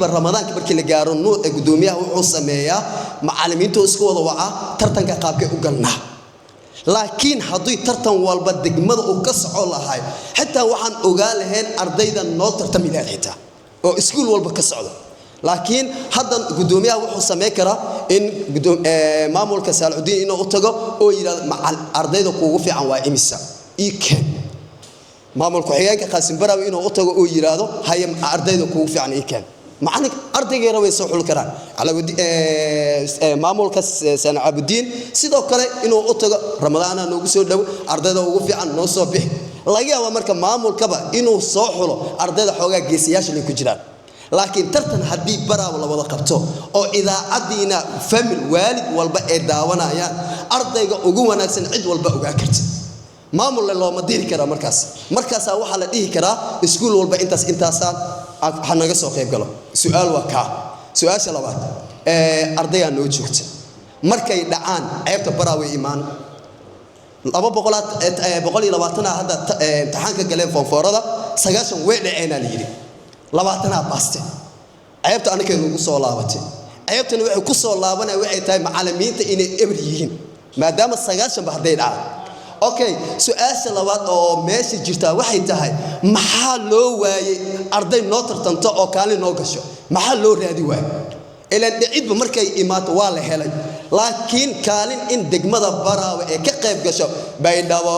Ramadaanka markii la gaaro, nuur ee gudoomiyaha wuxuu sameeyaa macallimiintu isku wada waca, tartanka qaabkay u galnaa. Laakiin haddii tartan walba degmada uu ka soco lahay, xitaa waxaan ogaa lahayn ardayda noo tartami lahayd, xitaa oo iskuul walba ka socdo. Laakiin hadda gudoomiyaha wuxuu samayn karaa in maamulka Saalixudiin inuu u tago oo yidhahdo, "Ardayda kuugu fiican waa imisa? Ii keen." Maamul ku-xigeenka Qaasim Baraawi inuu u tago oo yidhaahdo, "Haye, ardayda kuugu fiican ii keen." Macallin ardaygeena way soo xuli karaan. Maamulka Sani Caabudiin sidoo kale inuu u tago, "Ramadaana noogu soo dhowo, ardayda ugu fiican noo soo bixi." Laga yaaba marka maamulkaba inuu soo xulo ardayda xoogaa geesiyaasha lay ku jiraan. Laakiin tartan haddii Baraawo la wada qabto oo idaacaddiina famil waalid walba ay daawanayaan, ardayga ugu wanaagsan cid walba ogaa karta, maamulle looma diri karaa. Markaasaa waxaa la dhihi karaa iskuul walba intaas intaasaa ha naga soo qayb galo. Su-aal waa kaa. Su-aasha labaad, ardayaa noo joogta, markay dhacaan ceebta Baraaway imaan. 220-aa hadda imtixaanka galeen form four-ada, 90 way dhaceenaa la yidhi, 20-aa baaste. Ceebta anakay nagu soo laabatay. Ceebtana waxay ku soo laabanaya waxay tahay macallimiinta inay eber yihiin, maadaama 90-ba hadday dhacaan. Okay, su-aasha labaad oo meesha jirtaa waxay tahay, maxaa loo waayey arday noo tartanto oo kaalin noo gasho? Maxaa loo raadi waayey? Ilaan dhicidba markay imaato waa la helay, laakiin kaalin in degmada Baraawe ee ka qayb gasho Baydhabo,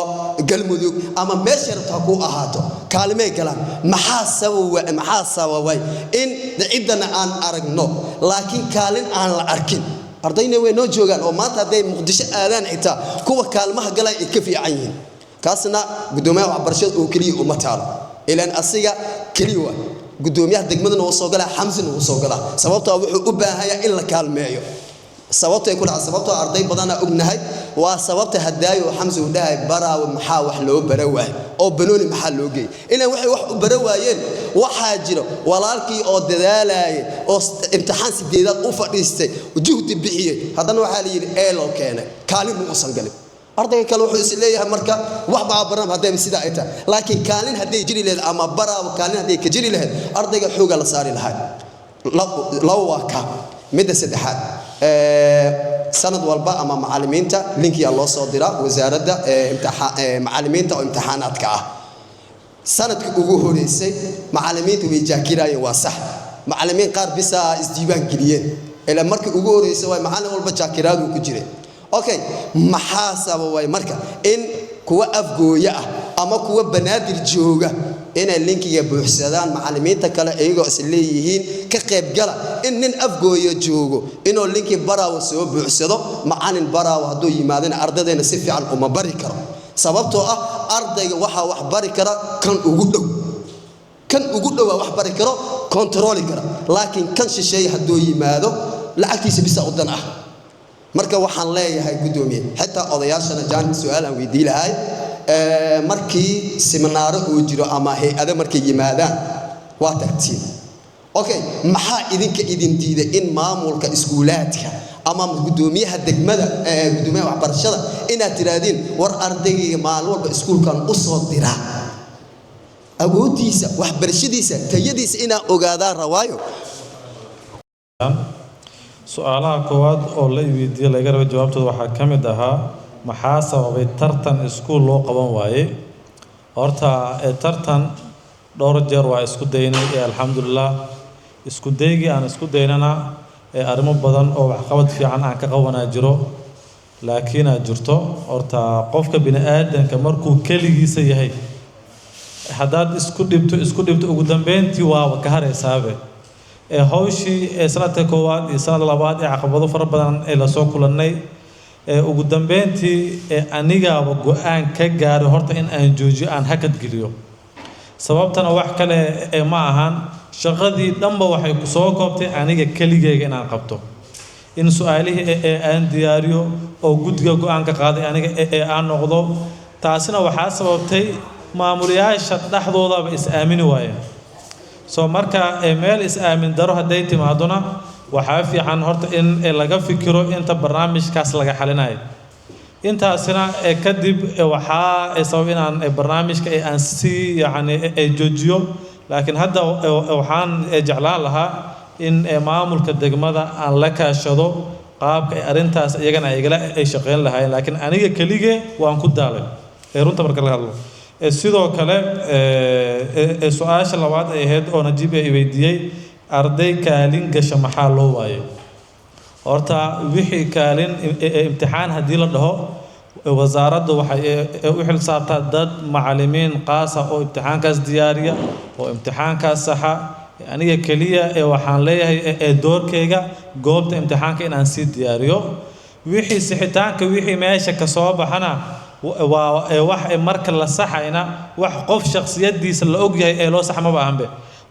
Galmudug ama meesha rabto ha kuu ahaato, kaalimay galaan. Maxaa sababay in dhiciddana aan aragno, laakiin kaalin aan la arkin? Ardayna way noo joogaan oo maanta hadday Muqdisho aadaan, xitaa kuwa kaalmaha galay ay ka fiican yihiin. Kaasna guddoomiyaha waxbarashada oo keliya uma taalo, ilaan asiga keliya waa gudoomiyaha degmadana wuu soo galaa, Xamsina wuu soo galaa, sababtoo wuxuu u baahanyaa in la kaalmeeyo. Sababtay ku dhaca, sababtoo arday badanaa ognahay, waa sababta hadaayo Xamsi uu dhahay, "Baraawe maxaa wax loo bara waayey oo banooni maxaa loo geeyey?" Ilaan waxay wax u bara waayeen, waxaa jiro walaalkii oo dadaalayay oo imtixaan sideedaad u fadhiistay, juhdi bixiyey, haddana waxaa la yidhi ee loo keenay, kaalin ma uusan galin. Ardayga kale wuxuu is leeyahay marka wax baa baran haddayba sidaa ay tahay. Laakiin kaalin hadday jiri lahayd ama Baraawo kaalin hadday ka jiri lahayd, ardayga xoogaa la saari lahayd. Laba waa ka. Midda saddexaad, sanad walba ama macallimiinta linkiyaa loo soo diraa wasaaradda macallimiinta oo imtixaanaadka ah. Sanadkii ugu horeysay macallimiinta way jaakiraayeen, waa sax. Macallimiin qaar bisaa isdiiwaan geliyeen, ilaa markii ugu horeysay waa macallin walba jaakiraaduu ku jiray. Okay, maxaa sababay marka in kuwa Afgooye ah ama kuwa Banaadir jooga inay linkiga buuxsadaan, macallimiinta kale iyagoo is leeyihiin ka qaybgala, in nin Afgooye joogo inuu linkii Baraawo soo buuxsado? Macallin Baraawo hadduu yimaadana ardadayna si fiican uma bari karo, sababtoo ah ardayga waxaa wax bari kara kan ugu dhow. Kan ugu dhowaa wax bari karo, kontarooli kara. Laakiin kan shisheeye hadduu yimaado, lacagtiisa bisa u dan ah. Marka waxaan leeyahay, guddoomiye, xitaa odayaashana jaan su-aal aan weydii lahay. Markii siminaaro uu jiro ama hay-ado markay yimaadaan, waa tagtiin. Okay, maxaa idinka idin diiday in maamulka iskuulaadka ama guddoomiyaha degmada, guddoomiyaha waxbarashada, inaad tiraahdiin, "War, ardaygayga maalin walba iskuulkan u soo diraa, awooddiisa, waxbarashadiisa, tayadiisa inaan ogaadaan rawaayo"? Su-aalaha koowaad oo la weydiiyey, laga rabay jawaabtooda, waxaa ka mid ahaa, maxaa sababay tartan iskuul loo qaban waayey? Horta tartan dhowr jeer waa isku daynay ee alxamdulilah, isku daygii aan isku daynana ee arrimo badan oo waxqabad fiican aan ka qabanaa jiro. Laakiin aad jirto, horta qofka bini aadanka markuu keligiisa yahay, haddaad isku dhibto, isku dhibto, ugu dambeyntii waaba ka haraysaaba. Ee hawshii ee sanadka koowaad iyo sanad labaad ee caqabado fara badan ee lasoo kulannay, ee ugu dambeyntii ee anigaaba go-aan ka gaaray horta in aan joojiyo, aan hakad geliyo. Sababtana wax kale ee ma ahan, shaqadii dhanba waxay ku soo koobtay aniga keligeyga inaan qabto, in su-aalihii ee aan diyaariyo oo guddiga go-aanka qaaday aniga ee aan noqdo. Taasina waxaa sababtay maamulayaasha dhexdoodaba is aamini waayeen. So marka meel is aamin daro hadday timaadona, waxaa fiican horta in laga fikiro inta barnaamijkaas laga xalinayo. Intaasina kadib waxaa sabab inaan barnaamijka aan si yacni joojiyo. Laakiin hadda waxaan jeclaan lahaa In maamulka degmada aan la kaashado qaabka ay arrintaas iyagana ay igala ay shaqeyn lahaayeen, laakiin aniga kelige waan ku daalay runta marka laga hadlo. Sidoo kale su-aasha labaad ay ahayd oo Najiib ay weydiiyey, arday kaalin gasha maxaa loo waayay? Horta wixii kaalin imtixaan haddii la dhaho, wasaaraddu waxay u xil saartaa dad macallimiin qaas ah oo imtixaankaas diyaariya oo imtixaankaas saxa. Aniga keliya ee waxaan leeyahay ee doorkayga goobta imtixaanka inaan sii diyaariyo. Wixii sixitaanka, wixii meesha ka soo baxana waa wax marka la saxayna wax qof shakhsiyadiisa la ogyahay ee loo saxa maba ahanbe.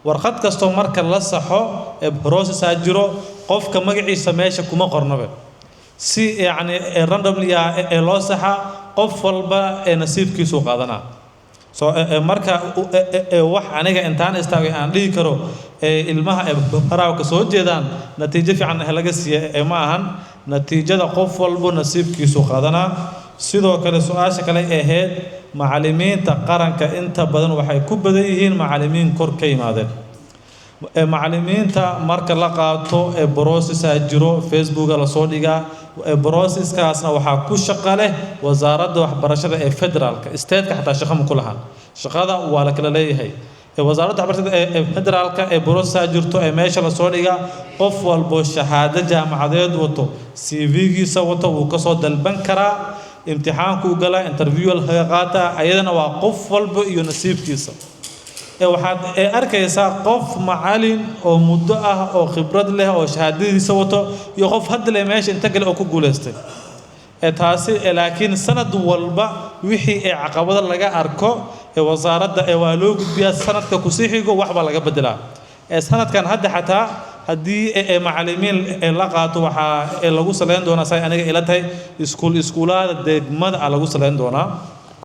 Warqad kastoo marka la saxo ee process jiro, qofka magaciisa meesha kuma qornabe. Si yacni randomly ah ee loo saxa, qof walba ee nasiibkiisu qaadanaa. So marka wax aniga intaan istaagay aan dhihi karo ilmaha ee Baraawe ka soo jeedaan natiijo fiican laga siiya ma ahan. Natiijada qof walbo nasiibkiisu qaadanaa. Sidoo kale su-aasha kale ay ahayd, macallimiinta qaranka inta badan waxay ku badan yihiin macallimiin kor ka yimaadeen. Macallimiinta marka la qaato ee process jiro, Facebooka lasoo dhigaa. Processkaasna waxaa ku shaqo leh wasaaradda waxbarashada ee federaalka. Stateka xataa shaqo ma ku lahan, shaqada waa la kala leeyahay. Wasaaradda waxbarashada ee federaalka ee process jirto ee meesha lasoo dhigaa. Qof walbo shahaado jaamacadeed wato, CV-giisa wato, wuu kasoo dalban karaa, imtixaankuu galaa, interview laga qaataa. Ayadana waa qof walba iyo nasiibkiisa. Waxaad arkaysaa qof macalin oo muddo ah oo khibrad leh oo shahaadadiisa wato iyo qof hadda leh meesha inta gale oo ku guuleystay taasi. Laakiin sanad walba wixii ee caqabado laga arko ee wasaaradda ee waa loo gudbiyaa. Sanadka kusii xigo wax baa laga bedelaa. Sanadkan hadda xataa haddii macallimiin la qaato, waxaa lagu saleyn doonaa, say aniga ila tahay, iskuulaada degmada ah lagu saleyn doonaa.